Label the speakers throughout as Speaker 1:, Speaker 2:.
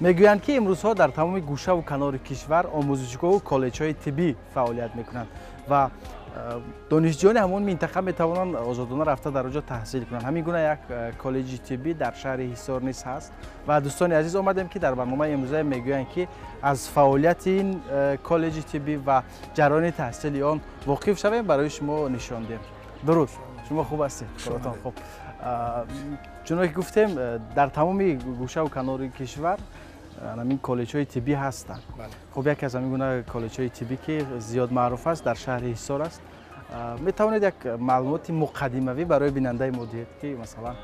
Speaker 1: Мегӯянд, ки имрӯзҳо дар тамоми гӯшаву канори кишвар омӯзишгоҳу коллеҷҳои тиббӣ фаъолият мекунанд ва донишҷӯёни ҳамон минтақа метавонанд озодона рафта дар он ҷо таҳсил кунанд. Ҳамин гуна як коллеҷи тиббӣ дар шаҳри Ҳисор низ ҳаст ва, дӯстони азиз, омадем, ки дар барномаи имрӯза мегӯянд, ки аз фаъолияти ин коллеҷи тиббӣ ва ҷараёни таҳсили он воқиф шавем, барои шумо нишон диҳем. Дуруд, шумо хуб ҳастед? Коротон хуб? Чуноне ки гуфтем, дар тамоми гӯшаву канори кишвар ҳамин коллеҷҳои тиббӣ ҳастанд. Хуб, яке аз ҳамин гуна коллеҷҳои тиббӣ, ки зиёд маъруф аст, дар шаҳри Ҳисор аст. Метавонед як маълумоти муқаддимавӣ барои бинандаи мо диҳед, ки масалан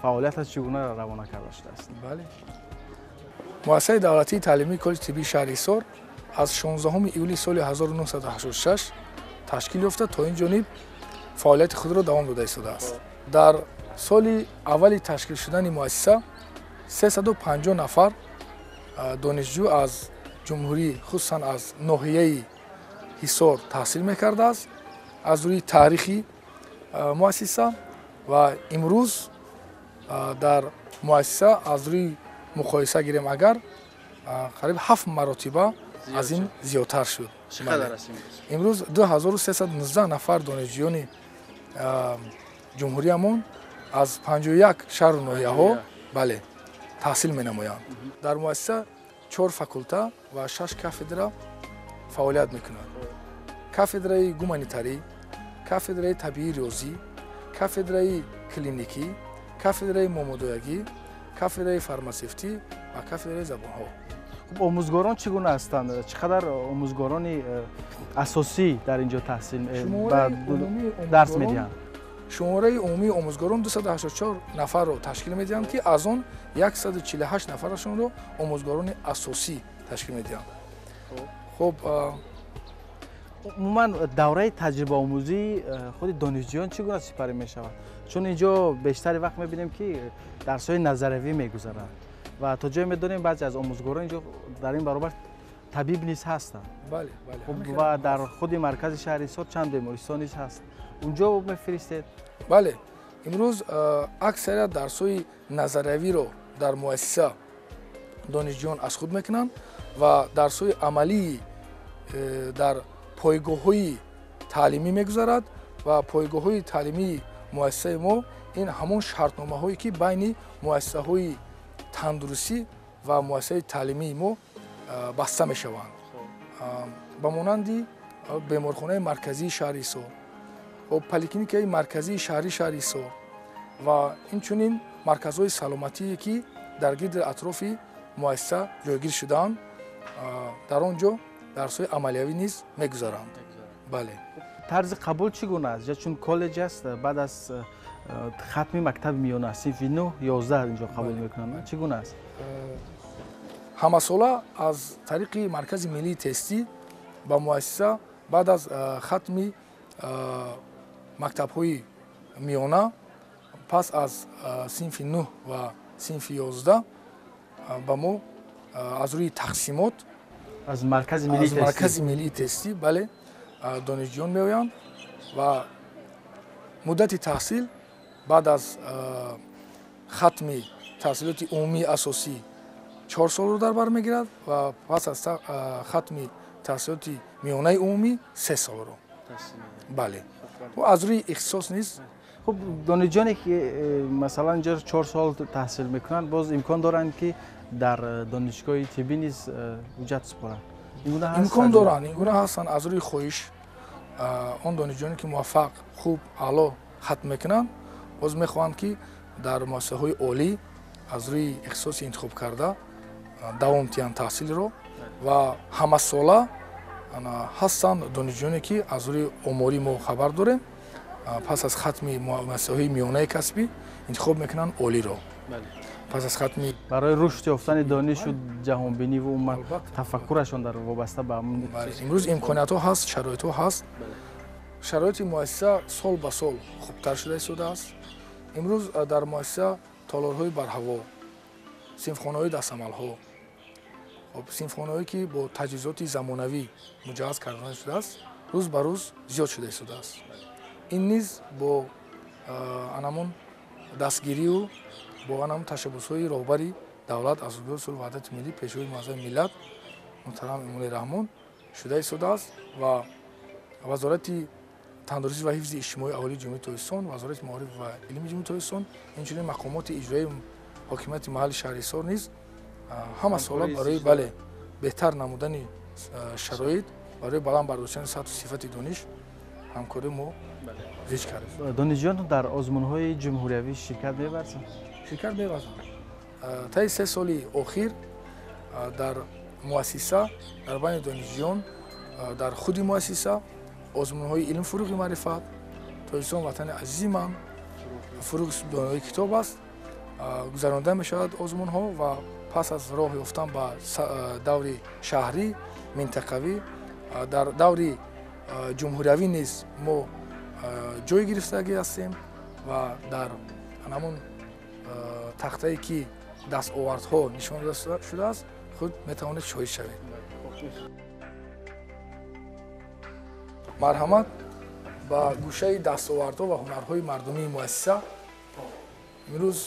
Speaker 1: фаъолияташ чӣ гуна равона карда шудааст?
Speaker 2: Бале, муассисаи давлатии таълимии коллеҷи тиббии шаҳри Ҳисор аз 16 июли соли 1986 ташкил ёфта, то ин ҷониб фаъолияти худро давом дода истодааст. Дар соли аввали ташкил шудани муассиса 350 нафар донишҷӯ аз ҷумҳурӣ, хусусан аз ноҳияи Ҳисор, таҳсил мекардааст аз рӯи таърихи муассиса. Ва имрӯз дар муассиса, аз рӯи муқоиса гирем агар, қариб ҳафт маротиба аз ин зиёдтар шуд. Имрӯз 2319 нафар донишҷӯёни ҷумҳуриямон аз 51 шаҳру ноҳияҳо, бале, таҳсил менамоянд. Дар муассиса чор факулта ва шаш кафедра фаъолият мекунад: кафедраи гуманитарӣ, кафедраи табиии риёзӣ, кафедраи клиникӣ, кафедраи момодоягӣ, кафедраи фармасевтӣ ва кафедраи забонҳо.
Speaker 1: Хуб, омӯзгорон чӣ гуна ҳастанд? Чӣ қадар омӯзгорони асосӣ дар ин ҷо таҳсил дарс медиҳанд?
Speaker 2: Шумораи умумии омӯзгорон 284 нафарро ташкил медиҳанд, ки аз он 148 нафарашонро омӯзгорони асосӣ ташкил медиҳанд. Хуб.
Speaker 1: Умуман, давраи таҷрибаомӯзии худи донишҷӯён чӣ гуна сипарӣ мешавад? Чун ин ҷо бештари вақт мебинем, ки дарсҳои назариявӣ мегузаранд ва то ҷое медонем, баъзе аз омӯзгорон ин ҷо дар ин баробар табиб низ ҳастанд ва дар худи маркази шаҳри Ҳисор чанд бемористон низ ҳаст, унҷо мефиристед?
Speaker 2: Бале, имрӯз аксарият дарсҳои назариявиро дар муассиса донишҷӯён аз худ мекунанд ва дарсҳои амалии дар пойгоҳҳои таълимӣ мегузарад. Ва пойгоҳҳои таълимии муассисаи мо ин ҳамон шартномаҳое, ки байни муассисаҳои тандурустӣ ва муассисаи таълимии мо баста мешаванд, ба монанди беморхонаи марказии шаҳри Ҳисор, поликлиникаи марказии шаҳри шаҳри Ҳисор ва инчунин марказҳои саломатие, ки дар гирди атрофи муассиса ҷойгир шудаанд. Дар он ҷо дарсҳои амалиявӣ низ мегузаранд, бале.
Speaker 1: Тарзи қабул чӣ гуна аст? Чун коллеҷ аст, баъд аз хатми мактаби миёна, синфи 9, 11 инҷо қабул мекунанд, чӣ гуна аст?
Speaker 2: Ҳамасола аз тариқи Маркази миллии тестӣ ба муассиса баъд аз хатми мактабҳои миёна, пас аз синфи 9 ва синфи 11, ба мо аз рӯи тақсимот
Speaker 1: аз Маркази
Speaker 2: миллии тестӣ, бале, донишҷӯён меоянд. Ва муддати таҳсил баъд аз хатми таҳсилоти умумии асосӣ 4 солро дар бар мегирад ва пас аз хатми таҳсилоти миёнаи умумӣ 3 солро, бале, аз рӯи ихтисос низ.
Speaker 1: Хуб, донишҷӯёне ки масалан инҷо 4 сол таҳсил мекунанд, боз имкон доранд, ки дар донишгоҳи тиббӣ низ ҳуҷҷат супоранд?
Speaker 2: Имкон доранд, ин гуна ҳастанд. Аз рӯи хоҳиш он донишҷӯёне, ки муваффақ, хуб, аъло хатм мекунанд, боз мехоҳанд, ки дар муассисаҳои олӣ аз рӯи ихтисоси интихобкарда давом диҳанд таҳсилро. Ва ҳамасола ҳастанд донишҷӯёне, ки аз рӯи оморӣ мо хабар дорем, пас аз хатми муассисаҳои миёнаи касбӣ интихоб мекунанд олиро пас аз хатми.
Speaker 1: Барои рушд ёфтани донишу ҷаҳонбиниву умуман тафаккурашон дар вобаста ба
Speaker 2: Имрӯз имкониятҳо ҳаст, шароитҳо ҳаст. Шароити муассиса сол ба сол хубтар шуда истодааст. Имрӯз дар муассиса толорҳои барҳаво, синфхонаҳои дастамалҳо, синфхонаҳое, ки бо таҷҳизоти замонавӣ муҷаҳҳаз карда шудааст, рӯз ба рӯз зиёд шуда истодааст. Ин низ бо анамон дастгирию бо ҳамон ташаббусҳои роҳбари давлат, Асосгузори сулҳу ваҳдати миллӣ, Пешвои муаззами миллат муҳтарам Эмомалӣ Раҳмон шуда истодааст ва Вазорати тандурустӣ ва ҳифзи иҷтимоии аҳолии Ҷумҳурии Тоҷикистон, Вазорати маориф ва илми Ҷумҳурии Тоҷикистон, инчунин мақомоти иҷроии ҳокимияти маҳалли шаҳри Ҳисор низ ҳама сола барои бале беҳтар намудани шароит, барои баланд бардоштани сатҳу сифати дониш ҳамкории мо зич кардем.
Speaker 1: Донишҷӯён дар озмунҳои ҷумҳуриявӣ ширкат меварзанд?
Speaker 2: Ширкат меварзанд. Таи 3 соли охир дар муассиса, дар байни донишҷӯён, дар худи муассиса озмунҳои илм, фуруғи маърифат, Тоҷикистон ватани азизи ман, фуруғи донои китоб аст, гузаронида мешавад озмунҳо ва пас аз роҳ ёфтан ба даври шаҳрӣ, минтақавӣ, дар даври ҷумҳуриявӣ низ мо ҷой гирифтагӣ ҳастем ва дар ҳамон тахтае ки дастовардҳо нишон дода шудааст, худ метавонед шоҳид шавед. Марҳамат ба гӯшаи дастовардҳо ва ҳунарҳои мардумии муассиса. Имрӯз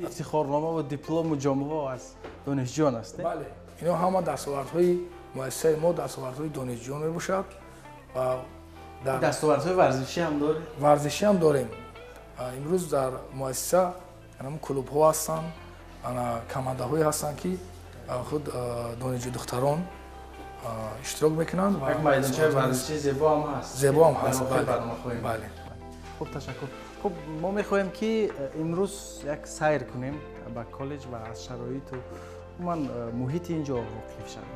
Speaker 1: ифтихорнома ва диплому ҷомҳо аз донишҷӯён аст.
Speaker 2: Бале, ино ҳама дастовардҳои муассисаи мо, дастовардҳои донишҷӯён мебошад ва
Speaker 1: дастовардҳои варзишӣ ҳам дорем.
Speaker 2: Варзишӣ ҳам дорем. Имрӯз дар муассиса ҳамон клубҳо ҳастанд, командаҳое ҳастанд, ки худ донишҷӯ духтарон иштирок мекунанд ва
Speaker 1: як майдончаи варзишии зебо ҳам ҳаст.
Speaker 2: Зебо ҳам ҳаст. Бале.
Speaker 1: Хуб, ташаккур. Хуб, мо мехоҳем ки имрӯз як сайр кунем ба коллеҷ ва аз шароиту умуман муҳити ин ҷо воқиф шавем.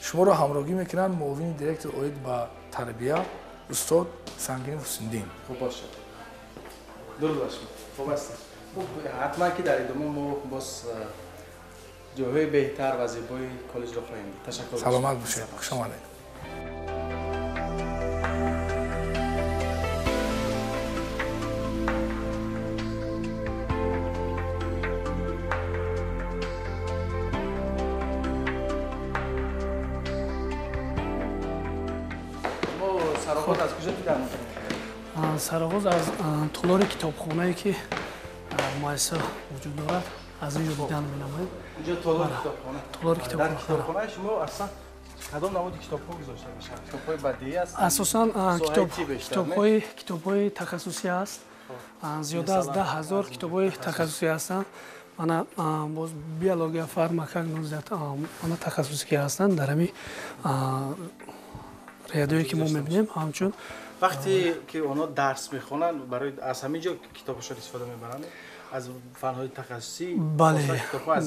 Speaker 2: Шуморо ҳамроҳӣ мекунанд муовини директор оид ба тарбия устод Сангинов Ҳусндин.
Speaker 1: Хуб бошад. Дуруд ба шумо. Хуб ҳастед. Хуб, ҳатман ки дар идома мо боз ҷойҳои беҳтар ва зебои коллеҷро хоҳем дид. Ташаккур.
Speaker 2: Саломат бошед. Хуш омадед.
Speaker 1: Сарогоз аз куҷо дидан мекунед?
Speaker 3: Сарогоз аз толори китобхонае ки муассиса вуҷуд дорад, аз ин ҷо дидан менамоем.
Speaker 1: Инҷо толори китобхона.
Speaker 3: Толори китобхона.
Speaker 1: Дар китобхонаи шумо аслан кадом намуди китобҳо гузошта мешаванд? Китобҳои бадеӣ аст?
Speaker 3: Асосан китобҳои тахассусӣ аст. Зиёда аз 10 000 китобҳои тахассусӣ ҳастанд. Мана боз биология, фармакогнозия, мана тахассусӣ ки ҳастанд дар ҳамин рядое ки мо мебинем. Ҳамчун
Speaker 1: вақте ки онҳо дарс мехонанд, барои аз ҳамин ҷо китобашон истифода мебаранд, аз фанҳои тахассусӣ?
Speaker 3: Бале,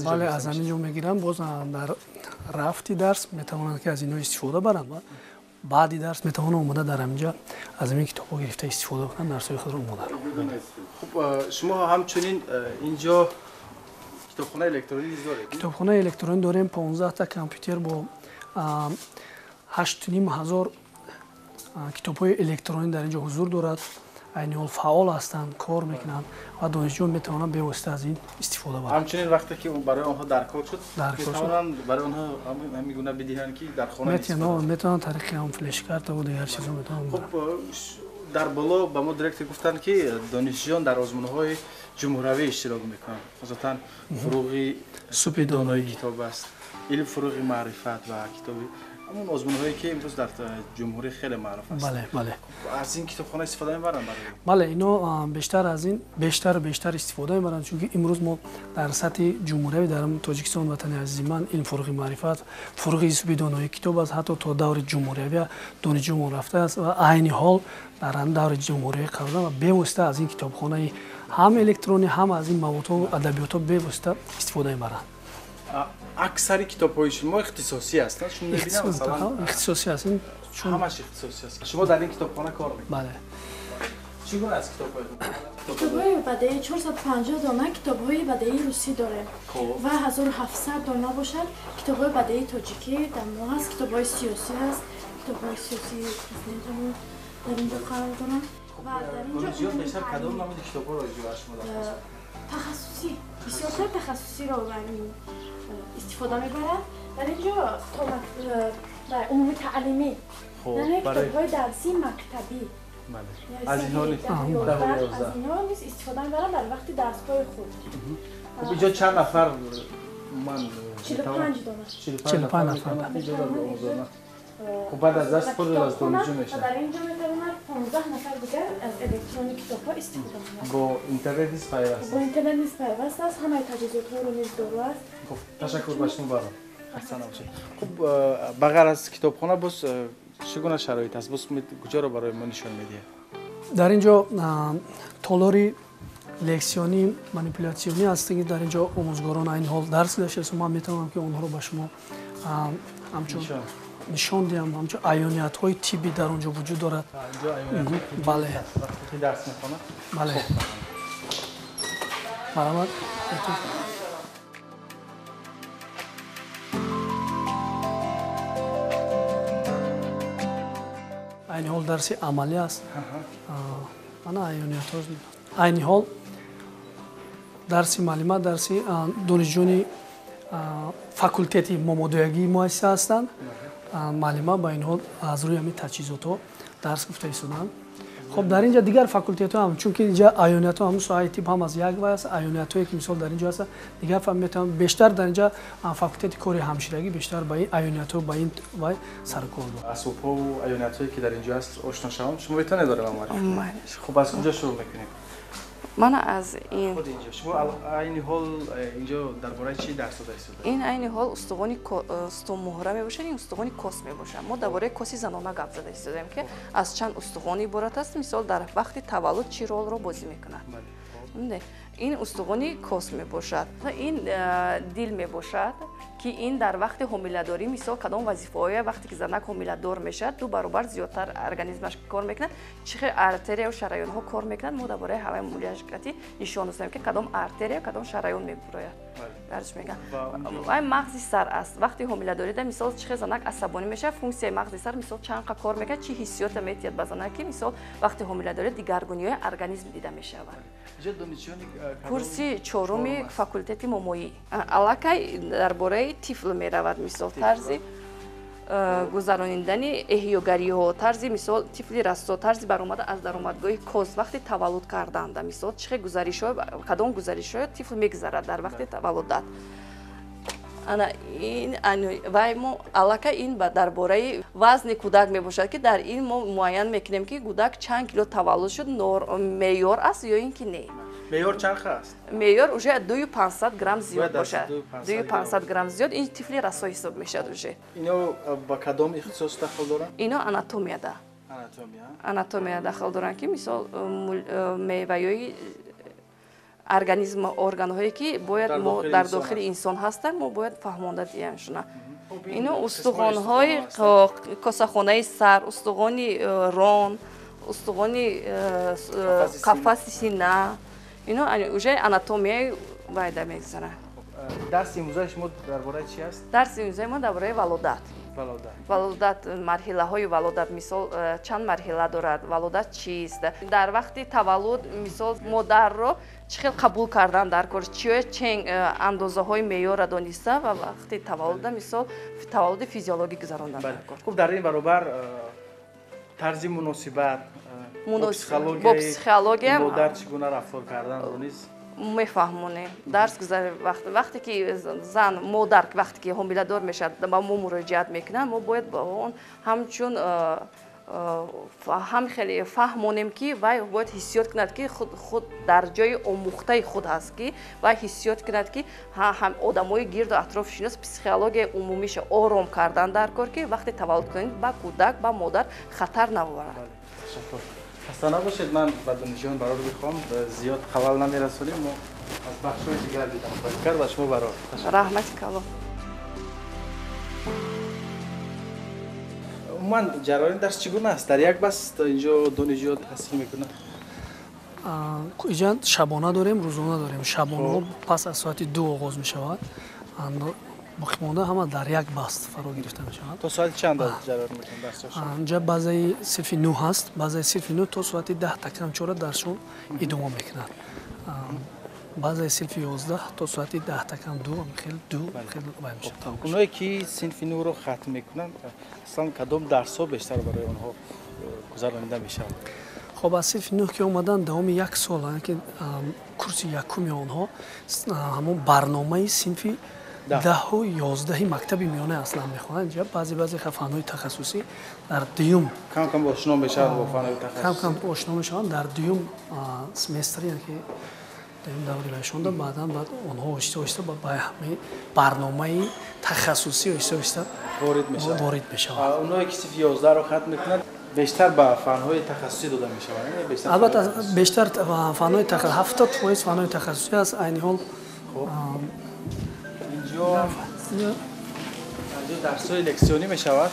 Speaker 3: бале, аз ҳамин ҷо мегиранд. Боз дар рафти дарс метавонанд ки аз инҳо истифода баранд ва баъди дарс метавонанд омода дар ҳамин ҷо аз ҳамин китобҳо гирифта истифода кунанд, дарсҳои худро омода.
Speaker 1: Хуб, шумо ҳамчунин ин ҷо китобхонаи электронӣ низ доред?
Speaker 3: Китобхонаи электронӣ дорем, 15 та компютер бо 8500 китобҳои электронӣ дар ин ҷо ҳузур дорад. Айни ҳол фаъол ҳастанд, кор мекунанд ва донишҷӯён метавонанд бевосита аз ин истифода баранд.
Speaker 1: Ҳамчунин вақте ки барои онҳо даркор шуд, метавонанд барои онҳо ҳамин гуна бидиҳанд ки дар хона
Speaker 3: метавонанд тариқи ҳам флешкартаву дигар чизҳо метавонанд.
Speaker 1: Хуб, дар боло ба мо директор гуфтанд ки донишҷӯён дар озмунҳои ҷумҳуравӣ иштирок мекунанд, хусусан фуруғи
Speaker 3: субҳи
Speaker 1: донои китоб аст, илм, фуруғи маърифат ва китоби ҳамон озмунҳое ки имрӯз дар ҷумҳурӣ хеле маъруф аст.
Speaker 3: Бале, бале.
Speaker 1: Аз ин китобхона истифода мебаранд барои?
Speaker 3: Бале, ино бештар аз ин бештару бештар истифода мебаранд, чунки имрӯз мо дар сатҳи ҷумҳуриявӣ дар Тоҷикистон ватани азизи ман, илм, фуруғи маърифат, фуруғи субҳи донои китоб аст, ҳатто то даври ҷумҳуриявӣ донишҷӯмон рафтааст ва айни ҳол дар даври ҷумҳуриявӣ қарор доранд ва бевосита аз ин китобхонаи ҳам электронӣ, ҳам аз ин маводҳо, адабиётҳо бевосита истифода мебаранд.
Speaker 1: Аксари китобҳои шумо ихтисосӣ ҳастанд? Чун мебинам, масалан,
Speaker 3: ихтисосӣ ҳастанд.
Speaker 1: Чун ҳамаш ихтисосӣ аст. Шумо дар ин китобхона кор мекунед?
Speaker 3: Бале.
Speaker 1: Чӣ гуна аз китобҳоятон?
Speaker 4: Китобҳои бадеӣ 450 дона китобҳои бадеии русӣ дорем ва 1700 дона бошад китобҳои бадеии тоҷикӣ дар мо ҳаст, китобҳои сиёсӣ ҳаст, китобҳои сиёсии президентамон дар ин ҷо қарор доранд ва дар ин ҷо
Speaker 1: бештар кадом намуди китобҳоро аз шумо дархост?
Speaker 4: Тахассусӣ, бисёртар тахассусиро истифода мебаранд. Дар ин ҷо умуми таълимӣ, яъне китобҳои дарсии мактабӣ.
Speaker 1: Аз инҳо
Speaker 4: низ истифода мебаранд дар вақти дарсҳои худ.
Speaker 1: Хуб, инҷо чанд нафар? Ман
Speaker 4: 45 дона.
Speaker 3: 45 нафар.
Speaker 1: Хуб, баъд аз дарс пур аз донишҷӯ мешавад.
Speaker 4: Дар инҷо метавонад 15 нафар дигар аз электронии китобҳо истифода кунанд.
Speaker 1: Бо интернет низ пайваст.
Speaker 4: Бо интернет низ пайваст аст, ҳамаи таҷҳизотҳоро низ дору аст.
Speaker 1: Хуб, ташаккур ба шумо баро. Ҳасан бошед. Хуб, ба ғайр аз китобхона боз чӣ гуна шароит аст? Боз куҷоро барои мо нишон медиҳед?
Speaker 3: Дар инҷо толори лексионӣ, манипулятсионӣ аст, ки дар инҷо омӯзгорон айни ҳол дарс гузаштаанд. Ман метавонам ки онҳоро ба шумо ҳамчун нишон диҳам, ҳамчун аёниятҳои тиббӣ дар он ҷо вуҷуд дорад. Бале.
Speaker 1: Дарс мехонад?
Speaker 3: Бале. Марҳамат. Айни ҳол дарси амалӣ аст. Мана аёниятҳо. Айни ҳол дарси муаллима, дарси донишҷӯёни факултети момодоягии муассиса ҳастанд. Муаллима ба ин ҳол аз рӯи ҳамин таҷҳизотҳо дарс гуфта истоданд. Хоб, дар инҷа дигар факултетҳо ҳам, чунки инҷа аёниятҳо ҳамун соҳаи тиб ҳам аз як вай аст, аёниятҳое ки мисол дар инҷо ҳастанд, дигар метавонанд бештар дар инҷа факултети кори ҳамширагӣ бештар ба ин аёниятҳо, ба ин вай сарукор дорад.
Speaker 1: Асбобҳову аёниятҳое ки дар инҷо аст ошно шавам, шумо метавонед дорем муаррифӣ? Хуб, аз куҷо шурӯъ мекунем?
Speaker 5: Мана аз ин.
Speaker 1: Худ инҷо. Шумо айни ҳол инҷо дар бораи чӣ дарс дода истодаед?
Speaker 5: Ин айни ҳол устухони устунмуҳра мебошад, ин устухони кос мебошад. Мо дар бораи коси занона гап зада истодаем, ки аз чанд устухон иборат аст. Мисол, дар вақти таваллуд чӣ ролро бозӣ мекунад? Ин устухони кос мебошад. Ин дил мебошад, ки ин дар вақти ҳомиладорӣ, мисол, кадом вазифаҳое вақте ки занак ҳомиладор мешавад, 2 баробар зиёдтар организмаш кор мекунад, чӣ хел артерияву шараёнҳо кор мекунад. Мо дар бораи ҳаваи мулияшкати нишон достем, ки кадом артерия, кадом шараён мебурояд. Дарш мегӯям. Вай мағзи сар аст. Вақти ҳомиладорида, мисол, чӣ хел занак асабонӣ мешавад, функсияи мағзи сар, мисол, чанд қа кор мекунад, чӣ ҳиссиёта метиҳад ба занак, ки мисол вақти ҳомиладорӣ дигаргуниҳои организм дида мешавад. Курси чоруми факултети момоӣ. Аллакай дар бораи тифл меравад, мисол, тарзи гузаронидани эҳёгариҳо, тарзи мисол тифли расо, тарзи баромада аз даромадгоҳи кос вақти таваллуд карданда, мисол чӣ хел гузаришҳо, кадом гузаришҳо тифл мегузарад дар вақти таваллудат. Ана ин вай мо аллакай ин дар бораи вазни кӯдак мебошад, ки дар ин мо муайян мекунем, ки кӯдак чанд кило таваллуд шуд, меъёр аст ё ин ки не.
Speaker 1: Меъёр чанд аст?
Speaker 5: Меъёр уже 2,5 грамм зиёд бошад. 2,5 грамм зиёд, ин тифли расо ҳисоб мешавад уже.
Speaker 1: Ино ба кадом ихтисос дахл доранд?
Speaker 5: Ино анатомияда. Анатомия дахл доранд, ки мисол меваёи организм, органҳое ки бояд мо дар дохили инсон ҳастанд, мо бояд фаҳмонда диҳем шуна. Ино устухонҳои косахонаи сар, устухони рон, устухони қафаси сина, ино уже анатомияи вайда мегузаранд.
Speaker 1: Дарси имрӯзаи шумо дар бораи чӣ аст?
Speaker 5: Дарси имрӯзаи мо дар бораи валодат. Валодат, марҳилаҳои валодат, мисол, чанд марҳила дорад, валодат чист? Дар вақти таваллуд, мисол, модарро чӣ хел қабул кардан дар кор, чиё чен андозаҳои меъёрро дониста ва вақти таваллуда, мисол, таваллуди физиологӣ гузарондан дар кор.
Speaker 1: Хуб, дар ин баробар тарзи муносибат
Speaker 5: бо психология
Speaker 1: модар чӣ гуна рафтор карданро низ
Speaker 5: мефаҳмонем. Дарс гузар вақте ки зан, модар вақте ки ҳомиладор мешавад, ба мо муроҷиат мекунад, мо бояд ба он ҳамчун ҳам хеле фаҳмонем, ки вай бояд ҳиссиёт кунад, ки худ дар ҷои омӯхтаи худ ҳаст, ки вай ҳиссиёт кунад, ки ҳам одамои гирду атрофи шинос психологияи умумиша ором кардан дар кор, ки вақте таваллуд кунед ба кӯдак, ба модар хатар навоварад.
Speaker 1: Хаста набошед, ман ба донишҷӯён барор бихоҳам, зиёд халал намерасонем, мо аз бахшҳои дигар дидам хоҳем кард ва шумо барор.
Speaker 5: Раҳмати калом.
Speaker 1: Умуман ҷараёни дарс чӣ гуна аст? Дар як баст инҷо донишҷӯ таҳсил мекунад?
Speaker 3: Инҷа шабона дорем, рӯзона дорем. Шабонаҳо пас аз соати 2 оғоз мешавад. Боқимонда ҳама дар як баст фаро гирифта мешавад.
Speaker 1: То соати чанд ҷараён мекунад дарсҳо?
Speaker 3: Инҷа баъзаи синфи 9 ҳаст. Баъзаи синфи 9 то соати 10:45 дарсшон идома мекунад. Баъзаи синфи 11 то соати 10:02 хел ду хел вай мешавад.
Speaker 1: Онҳое ки синфи 9-ро хатм мекунанд, аслан кадом дарсҳо бештар барои онҳо гузаронида мешавад?
Speaker 3: Хоб, аз синфи нӯҳ ки омаданд, давоми як сол, ки курси якуми онҳо ҳамон барномаи синфи 10-у 11-и мактаби миёна аслан мехонанд. Инҷа баъзе фанҳои тахассусӣ дар дуюм
Speaker 1: кам-кам ошно мешаванд бо фанҳои тахассусӣ.
Speaker 3: Кам-кам ошно мешаванд дар дуюм семестр, яъне ки дуюм даври вайшонда. Баъдан баъд онҳо оҳиста оҳиста ба ҳамаи барномаи тахассусӣ оҳиста оҳиста
Speaker 1: ворид мешаванд.
Speaker 3: Ворид мешаванд.
Speaker 1: Онҳое ки синфи 11-ро хатм мекунанд, бештар ба фанҳои тахассусӣ дода мешаванд?
Speaker 3: Албатта, бештар фанҳои 70% фанҳои тахассусӣ аст айни ҳол.
Speaker 1: Инҷо дарсҳои лексионӣ мешавад?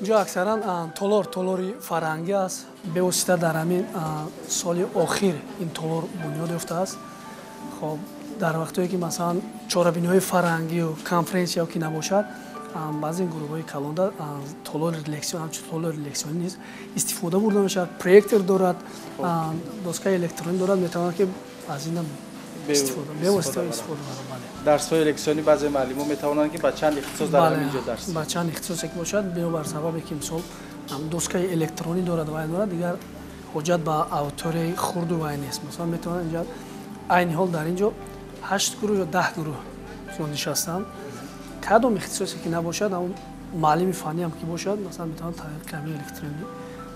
Speaker 3: Инҷо аксаран толори фарҳангӣ аст. Бевосита дар ҳамин соли охир ин толор бунёд ёфтааст. Хоб, дар вақтҳое ки масалан чорабиниҳои фарҳангию конференсияо ки набошад, баъзе гурӯҳҳои калонда толори лексион, ҳамчун толори лексионӣ низ истифода бурда мешавад. Проектор дорад, доскаи электронӣ дорад, метавонад ки аз ин бевосита истифода барад.
Speaker 1: Дарсҳои лексионӣ баъзе муаллимо метавонанд ки ба чанд ихтисос дар ҳамин ҷо дарс
Speaker 3: ба чанд ихтисосе ки бошад, бинобар сабабе ки мисол доскаи электронӣ дорад вай дорад, дигар ҳоҷат ба аудиторияи хурду вай нест. Масалан, метавонад инҷа айни ҳол дар ин ҷо 8 гурӯҳ ё 10 гурӯҳ нишастанд. Кадом ихтисосе ки набошад, ҳамон муаллими фанниам ки бошад, масалан, метавонад тариқи ҳамин электронӣ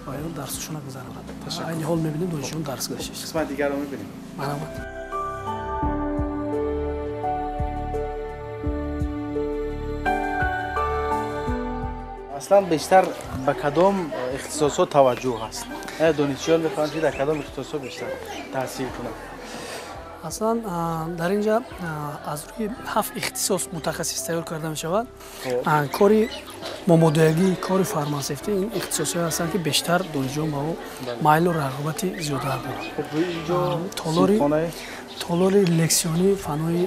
Speaker 3: ва ё дарсашона гузаронад. Айни ҳол мебинем, донишҷӯён дарс гузаштааст.
Speaker 1: Қисмати дигарро мебинем.
Speaker 3: Марҳамат.
Speaker 1: Аслан бештар ба кадом ихтисосҳо таваҷҷӯҳ ҳаст? Донишҷӯён мехоҳанд ки дар кадом ихтисосҳо бештар таҳсил кунанд?
Speaker 3: Аслан дар ин ҷа аз рӯи 7 ихтисос мутахассис тайёр карда мешавад. Кори момодоягӣ, кори фармасевтӣ ин ихтисосҳое ҳастанд ки бештар донишҷӯён ба ӯ майлу рағбати зиёдтар доранд. Толори лексионӣ фанҳои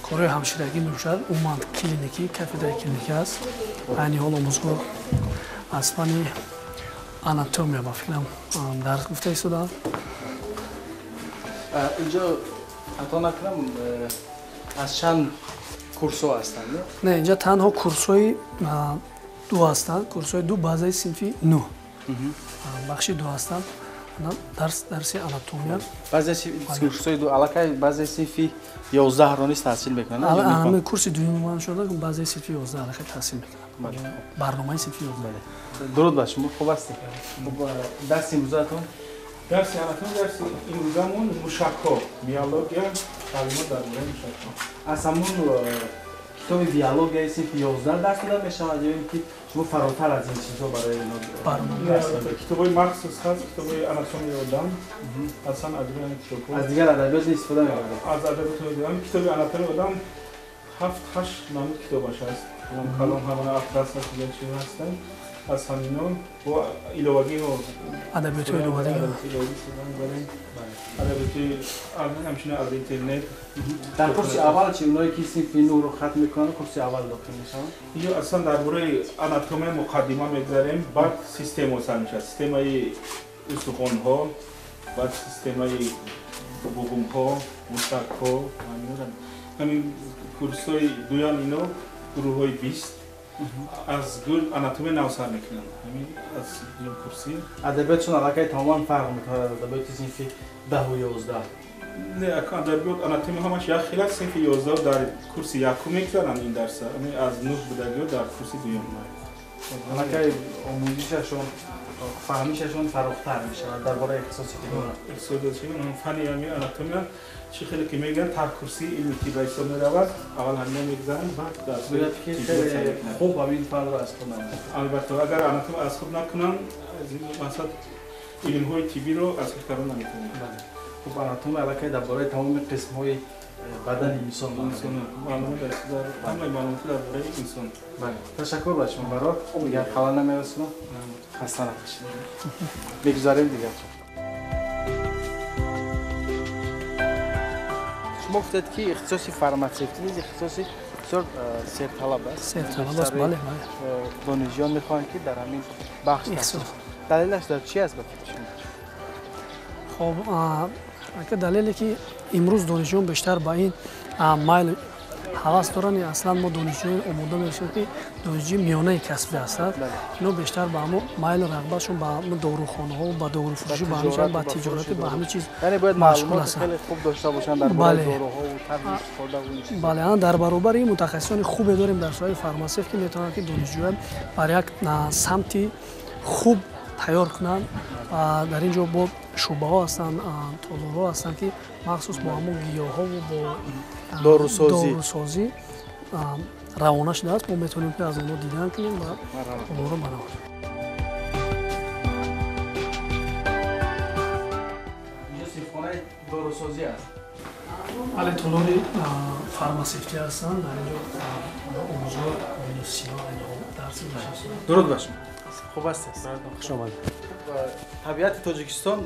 Speaker 3: корҳои ҳамширагӣ мебошад, умуман клиникӣ, кафедраи клиникӣ аст. Айни ҳол омӯзгор аз фанни анатомия ба фикрам дарс гуфта истодаанд.
Speaker 1: Инҷо хато накунам, аз чанд курсҳо ҳастанд?
Speaker 3: Не, инҷа танҳо курсҳои ду ҳастанд, курсҳои ду базаи синфи нӯҳ, бахши ду ҳастанд. Дарси анатомия.
Speaker 1: Баъзе курсҳои ду аллакай баъзе синфи 11-ро низ таҳсил мекунанд?
Speaker 3: Курси дуюми ман шуда, баъзе синфи 11 аллакай таҳсил мекунанд. Барномаи синфи 11.
Speaker 1: Дуруд ба шумо, хуб ҳастед? Дарси имрӯзаатон?
Speaker 6: Дарси анатомия, дарси имрӯзамон мушакҳо, биология, таълимот дар бораи мушакҳо.
Speaker 1: Аз ҳамон китоби биологияи синфи 11 дарс дода мешавад ё ин ки шумо фаротар аз ин чизҳо барои ино?
Speaker 6: Китобҳои махсус ҳаст, китобҳои анатомияи одам, аслан аз рӯи ҳамин китобҳо.
Speaker 1: Аз дигар адабиёт истифода мебаред?
Speaker 6: Аз адабиёт китоби анатомияи одам 7-8 намуд китобаш ҳаст. Калом ҳамана атлас ҳаст, дигар чизҳо ҳастанд. Аз ҳамино бо иловагиҳо
Speaker 3: адабиёти иловагӣ
Speaker 6: истифода мебарем. Адабиёти ҳамчунин аз интернет.
Speaker 1: Дар курси аввал чи оное ки синфи нӯҳро хатм мекунанд, курси аввал дохил мешаванд?
Speaker 6: Инҷо аслан дар бораи анатомия муқаддима мегузарем, баъд система сар мешавад, системаи устухонҳо, баъд системаи буғумҳо, мушакҳо. Ҳамин курсҳои дуюм ино гурӯҳҳои 20 аз гул анатомия нав сар мекунанд. Ҳамин аз дуюм курсӣ.
Speaker 1: Адабиётшон аллакай тамоман фарқ мекунад аз адабиёти синфи 10-у 11?
Speaker 6: Не, адабиёт анатомия ҳамаш як хел аст. Синфи 11 дар курси якум мегузаранд ин дарса, аз нӯҳ будагиҳо дар курси дуюм.
Speaker 1: Аллакай омӯзишашон, фаҳмишашон фарохтар мешавад дар бораи ихтисоси ки доранд.
Speaker 6: Фанни ҳамин анатомия чӣ хеле ки мегӯянд таркурсии илми тиб ба ҳисоб меравад. Аввал ҳамина мегузаранд, баъд
Speaker 1: бояд ки хеле хуб ҳамин фанро аз худ намоянд.
Speaker 6: Албатта, агар анатомия аз худ накунанд, масалан илмҳои тиббиро аз худ кардан наметавонанд.
Speaker 1: Хуб, анатомия аллакай дар бораи тамоми қисмҳои бадани инсон
Speaker 6: ҳамаи маълумоти дар бораи инсон.
Speaker 1: Ташаккур ба шумо, барор. Дигар халал намерасонам, хаста набошед. Мегузарем дигар. Шумо гуфтед ки ихтисоси фарматсевтӣ низ ихтисоси бисёр серталаб аст.
Speaker 3: Серталаб аст, бале, бале.
Speaker 1: Донишҷӯён мехоҳанд ки дар ҳамин бахш таҳсил. Далелаш дар чи аст ба фикри шумо?
Speaker 3: Хоб, ака, далеле ки имрӯз донишҷӯён бештар ба ин майл ҳавас доранд. Аслан мо донишҷӯён омода мешавем, ки донишҷӯи миёнаи касбӣ ҳастанд, ино бештар ба ҳамо майлу рағбатшон ба дорухонаҳо, ба дорухӯрӯшӣ, ба ҳамин, ба тиҷорати, ба ҳамин чиз машғул ҳастанд. Бале, дар баробари ин мутахассисони хубе дорем дар соҳаи фармасевт, ки метавонанд, ки донишҷӯян бар як самти хуб тайёр кунанд. Дар ин ҷо бо шӯъбаҳо ҳастанд, толорҳо ҳастанд, ки махсус бо ҳамон гиёҳҳову бо дорусозӣ равона шудааст. Мо метавонем, ки аз онҳо дидан кунем ва онҳоро бароварем.
Speaker 1: Инҷо синфхонаи дорусозӣ аст.
Speaker 3: Бале, толори фармасевтӣ ҳастанд. Дар ин ҷо омӯзгор Сино дарс мешавад.
Speaker 1: Дуруд ба шумо. Хуб ҳастед?
Speaker 7: Хуш омадед.
Speaker 1: Табиати Тоҷикистон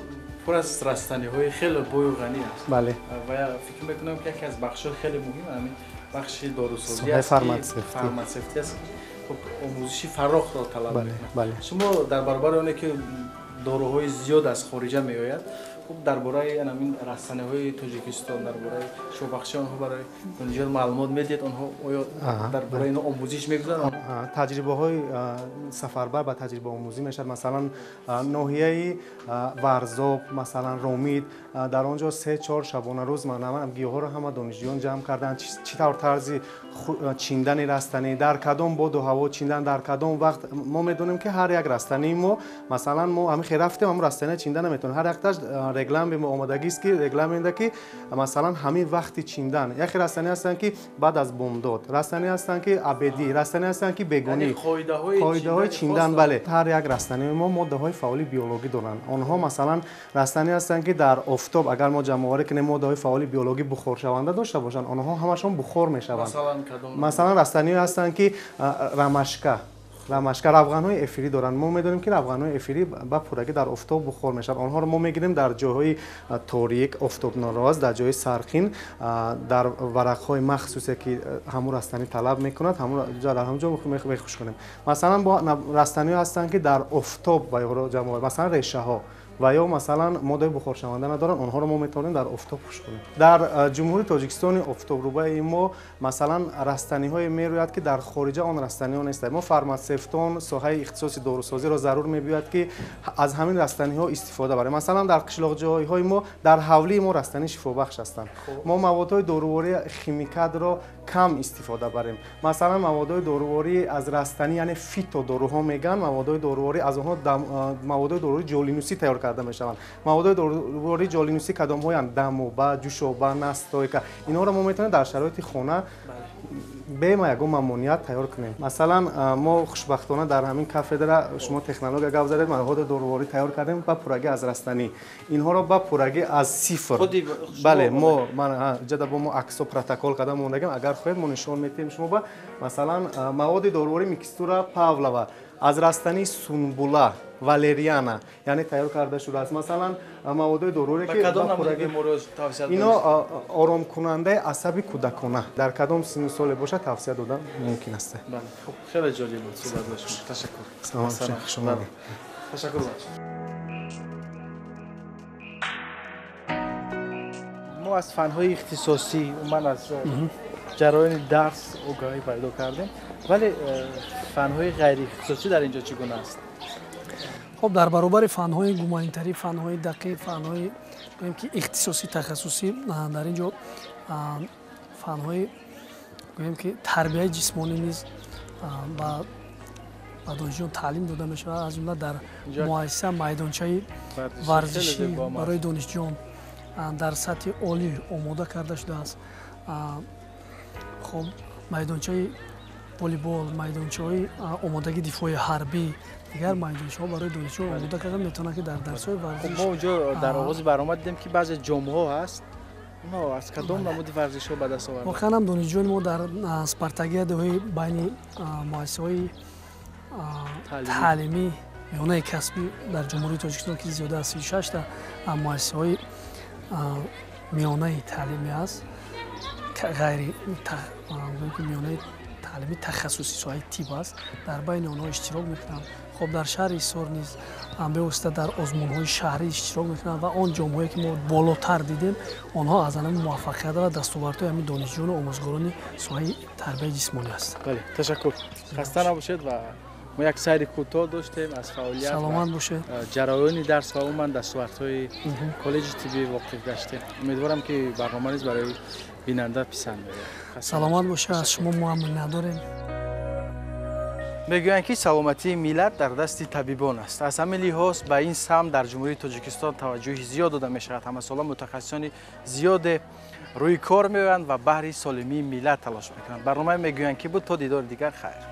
Speaker 1: пур аз растаниҳои хеле бою ғанӣ аст.
Speaker 7: Бале.
Speaker 1: Ва фикр мекунам, ки яке аз бахшҳои хеле муҳим ҳамин бахши дорусозӣ аст, фармасевтӣ аст. Хуб, омӯзиши фарохро талаб мекунад. Шумо дар баробари оне ки доруҳои зиёд аз хориҷа меояд, хуб, дар бораи ҳамин растаниҳои Тоҷикистон, дар бораи шобахши онҳо барои донишҷӯён маълумот медиҳед? Онҳо оё дар бораи инҳо омӯзиш мегузаранд?
Speaker 7: Таҷрибаҳои сафарбар ба таҷрибаомӯзӣ мешавад. Масалан, ноҳияи Варзоб, масалан Ромид, дар он ҷо 3-4 шабонарӯз гиёҳҳоро ҳама донишҷӯён ҷамъ карданд. Чӣ тавр тарзи чиндани растанӣ, дар кадом боду ҳаво чиндан, дар кадом вақт. Мо медонем, ки ҳар як растании мо, масалан, мо ҳамин хел рафтем, ҳамон растания чинда наметавонем. Ҳар якташ регламент омодагист, ки регламенте, ки масалан ҳамин вақти чиндан. Яке растанӣ ҳастанд, ки баъд аз бомдод, растанӣ ҳастанд, ки абедӣ, растанӣ ҳастанд, ки бегонӣ. Қоидаҳои чиндан, бале. Ҳар як растании мо моддаҳои фаъоли биологӣ доранд. Онҳо масалан растанӣ ҳастанд, ки дар офтоб агар мо ҷамъоварӣ кунем, моддаҳои фаъоли биологӣ бухоршаванда дошта бошанд, онҳо ҳамашон бухор мешаванд. Масалан, растаниҳое ҳастанд, ки рамашка, равғанҳои эфирӣ доранд. Мо медонем, ки равғанҳои эфирӣ ба пуррагӣ дар офтоб бухор мешаванд. Онҳоро мо мегирем дар ҷойҳои торик, офтобнороз, дар ҷойи сарқин, дар варақҳои махсусе, ки ҳамун растанӣ талаб мекунад, дар ҳамон ҷо мехушконем. Масалан, растаниҳо ҳастанд, ки дар офтоб ҷамъ овард, масалан решаҳо ва ё масалан моддаи бухоршаванда надоранд, онҳоро мо метавонем дар офтоб хушк кунем. Дар Ҷумҳурии Тоҷикистони офтобрубаи мо масалан растаниҳое мерӯяд, ки дар хориҷа он растаниҳо нестанд. Мо фармасевтон соҳаи ихтисоси дорусозиро зарур мебиёяд, ки аз ҳамин растаниҳо истифода барем. Масалан, дар қишлоқҷойҳои мо, дар ҳавлии мо растании шифобахш ҳастанд. Мо маводҳои дорувории химикатро кам истифода барем. Масалан, маводҳои доруворӣ аз растанӣ, яъне фитодоруҳо мегӯянд, маводҳои доруворӣ аз онҳо маводҳои дорувории ҷолинусӣ тайёр карда мешаванд. Маводҳои дорувории ҷолинусӣ кадомҳоянд? Дамоба, ҷӯшоба, настойка. Инҳоро мо метавонем дар шароити хона бема ягон мамоният тайёр кунем. Масалан, мо хушбахтона дар ҳамин кафедра, шумо технология гап задед, маводи доруворӣ тайёр кардем ба пуррагӣ аз растанӣ. Инҳоро ба пуррагӣ аз сифр. Бале, мо ҷада бо мо аксо протокол карда мондагем. Агар хоҳед, мо нишон медиҳем шумо ба. Масалан, маводи доруворӣ микстура Павлова аз растании сунбула, валериана, яъне тайёр карда шудааст. Масалан, маводҳои доруворӣ, ки ино оромкунандаи асаби кӯдакона, дар кадом синну соле бошад, тавсия додан мумкин аст.
Speaker 1: Хеле ҷолиб буд суҳбат бо шумо. Ташаккур. Ташаккур. Мо аз фанҳои ихтисосӣ, умуман аз ҷараёни дарс огаҳӣ пайдо кардем, вале фанҳои ғайриихтисосӣ дар ин ҷо чӣ гуна аст?
Speaker 3: Хоб, дар баробари фанҳои гуманитарӣ, фанҳои дақиқ, фанҳои гӯем ки ихтисосӣ, тахассусӣ, дар ин ҷо фанҳои гӯем ки тарбияи ҷисмонӣ низ ба донишҷӯён таълим дода мешавад. Аз ҷумла дар муассиса майдончаи варзишӣ барои донишҷӯён дар сатҳи олӣ омода карда шудааст. Хоб, майдончаи волейбол, майдончаҳои омодагии дифои ҳарбӣ, дигар майдончаҳо барои донишҷӯён омода карда метавонанд, ки дар дарсҳои варзиш.
Speaker 1: Мо онҷо дар оғози баромад дидем, ки баъзе ҷомҳо ҳаст. Онҳо аз кадом намуди варзишҳо ба даст оварданд?
Speaker 3: Воқеан ҳам донишҷӯёни мо дар спартакиадаҳои байни муассисаҳои таълимӣ миёнаи касбӣ дар Ҷумҳурии Тоҷикистон, ки зиёда аз 36 та муассисаҳои миёнаи таълимӣ аст, ғайри миёнаи таълими тахассусии соҳаи тиб аст, дар байни онҳо иштирок мекунанд. Хоб, дар шаҳри Ҳисор низ бевосита дар озмунҳои шаҳрӣ иштирок мекунанд ва он ҷомҳое ки мо болотар дидем, онҳо аз ҳамин муваффақият ва дастовардҳои ҳамин донишҷӯёну омӯзгорони соҳаи тарбияи ҷисмонӣ ҳастанд.
Speaker 1: Бале, ташаккур, хаста набошед. Ва мо як сайри кӯтоҳ доштем аз фаъолият,
Speaker 3: саломат бошед,
Speaker 1: ҷараёни дарс ва умуман дастовардҳои коллеҷи тиббӣ воқиф гаштем. Умедворам, ки барнома низ барои бинанда писанд меояд.
Speaker 3: Саломат бошед, аз шумо мо ҳам миннатдорем.
Speaker 1: Мегӯянд, ки саломатии миллат дар дасти табибон аст. Аз ҳамин лиҳоз ба ин самт дар Ҷумҳурии Тоҷикистон таваҷҷӯҳи зиёд дода мешавад. Ҳамасола мутахассисони зиёде рӯи кор меоянд ва баҳри солимии миллат талош мекунанд. Барномаи «Мегӯянд, ки» буд. То дидори дигар, хайр.